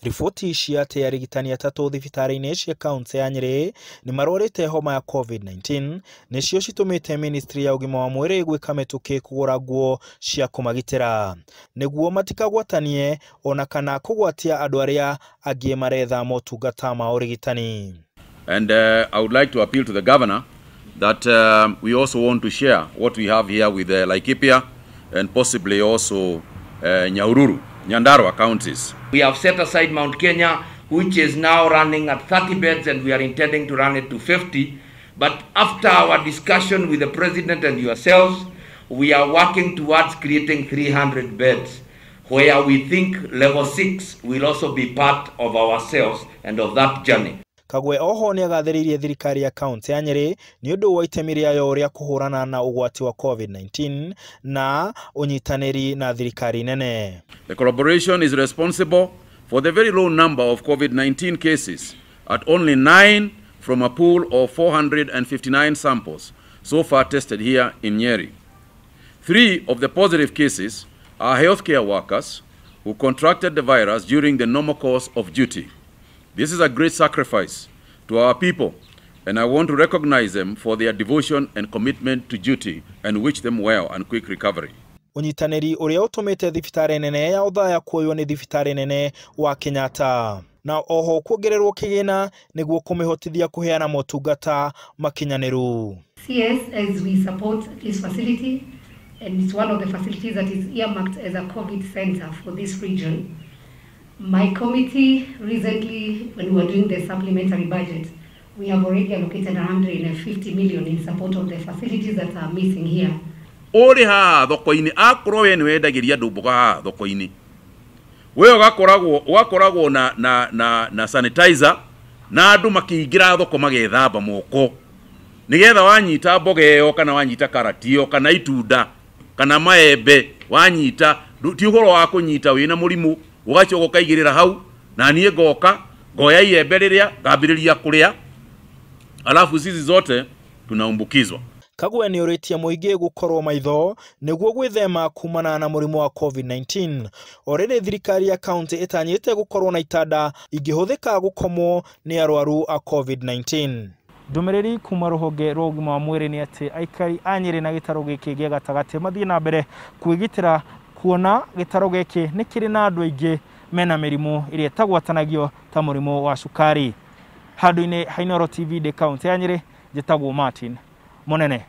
Riboti cia atĩ arigitani atatũ thibitarĩ-inĩ cia kaunti ya Nyĩrĩ nĩ marwarĩte homa ya COVID-19 nĩcio citũmĩte ministry ya ũgima wa mwĩrĩ gwĩka mĩtũkĩ kũgũra nguo cia kũmagitĩra nĩguo matikagwatanie ona kana kũgwatia andũ arĩa angĩ maretha motungata ma ũrigitani. And I would like to appeal to the governor that we also want to share what we have here with Laikipia and possibly also Nyahururu, Nyandarua counties. We have set aside Mount Kenya, which is now running at 30 beds, and we are intending to run it to 50. But after our discussion with the president and yourselves, we are working towards creating 300 beds, where we think level 6 will also be part of ourselves and of that journey. Kagwe oho nĩ agathĩrĩirie thirikari ya kaunti ya Nyĩrĩ nĩ ũndũ wa itemi rĩayo rĩa kũhũrana na ũgwati wa COVID-19 na ũnyitanĩri na thirikari nene. The collaboration is responsible for the very low number of COVID-19 cases at only 9 from a pool of 459 samples so far tested here in Nyeri. 3 of the positive cases are healthcare workers who contracted the virus during the normal course of duty. This is a great sacrifice to our people, and I want to recognize them for their devotion and commitment to duty and wish them well and quick recovery. Ũnyitanĩri ũrĩa ũtũmĩte thibitarĩ nene ya Othaya kuoywo nĩ thibitarĩ nene wa Kenyatta na oho kuongererwo kĩgĩna nĩguo kũmĩhotithia kũheana motungata makinyanĩru. CS, as we support this facility, and it's one of the facilities that is earmarked as a COVID center for this region. My committee recently, when we were doing the supplementary budget, we have already allocated 150 million in support of the facilities that are missing here. Uri haha thoko-inĩ, akorwo we nĩ wendagĩria andũ mboga haha thoko-inĩ, we ũgakoragwo na sanitizer na andũ makĩingĩra thoko magethamba moko nĩgetha wanyita mboga ĩyo kana wanyita karati ĩyo kana itunda kana maembe wanyita, ti ũhoro wa kũnyita wĩna mũrimũ ũgacoka ũkaigĩrĩra hau na niĩ ngoka ngoya iembe rĩrĩa ngambĩrĩria kũrĩa, alafu sisi zote tunaambukizwa. Kagwe nĩ ũrĩtie mũingĩ gũkorwo maitho nĩguo gwĩthema kumana na mũrimũ wa COVID-19. O rĩrĩ thirikari ya kaunti ĩtanyĩte gũkorwo na itanda ingĩhũthĩka gũkomwo nĩ arwaru a COVID-19. Ndũmĩrĩri kuma rũhonge rwa ũgima wa mwĩrĩ nĩ atĩ aikari a Nyĩrĩ na gĩtarũ gĩkĩ gĩa gatagatĩ mathiĩ na mbere kwĩgitĩra kuona gĩtarũ gĩkĩ nĩ kĩrĩ na andũ aingĩ mena mĩrimũ ĩrĩa ĩtagwatanagio ta mũrimũ wa cukari. Handũ-inĩ ha Inooro TV ndĩ kaunti ya Nyĩrĩ, njĩtagwo Martin Monene.